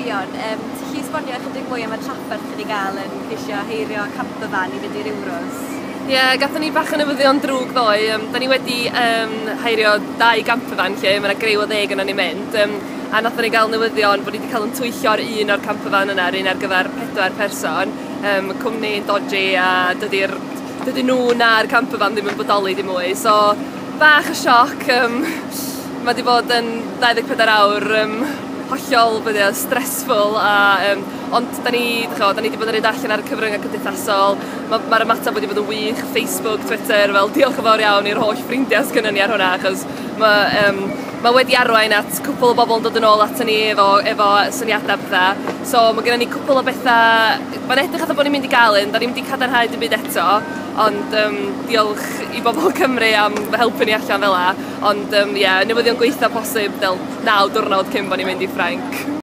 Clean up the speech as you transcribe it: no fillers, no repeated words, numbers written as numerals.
Ffion, ti'n gallu esbonio ychydig mwy am y trafferth chi wedi gael yn ceisio heirio campervan i fynd i'r Euros? Ie, yeah, gathon ni bach o newyddion drwg ddoe. Da ni wedi heirio dau campervan lle, mae yna griw o 10 yna ni'n mynd. A nathon ni gael newyddion bod ni wedi cael yn twyllo ar un o'r campervan yna, yr un ar gyfer 4 person. Cwmni'n dodgy a dydyn nhw na'r campervan ddim yn bodoli dim mwy. So, bach o sioc. Mae wedi bod yn 24 awr hollol bydde, stressful a, ond da ni wedi bod yn rhaid allan ar y cyfryngau cymdeithasol. Mae'r ymateb wedi bod yn wych, Facebook, Twitter, fel diolch yn fawr iawn i'r holl ffrindiau sgynnon ni ar hwnna, achos mae wedi arwain at cwpl o bobl yn dod yn ôl ato ni efo syniadau pethau. So mae gennym ni cwpl o bethau, mae'n edrych fatha bod ni'n mynd i gael un, da ni'n mynd i cadarnhau dim byd eto, ond diolch i bobl Cymru am helpu ni allan fel 'a. Ond ie, yeah, newyddion gweitha posib del 9 diwrnod cyn bod ni'n mynd i Ffrainc.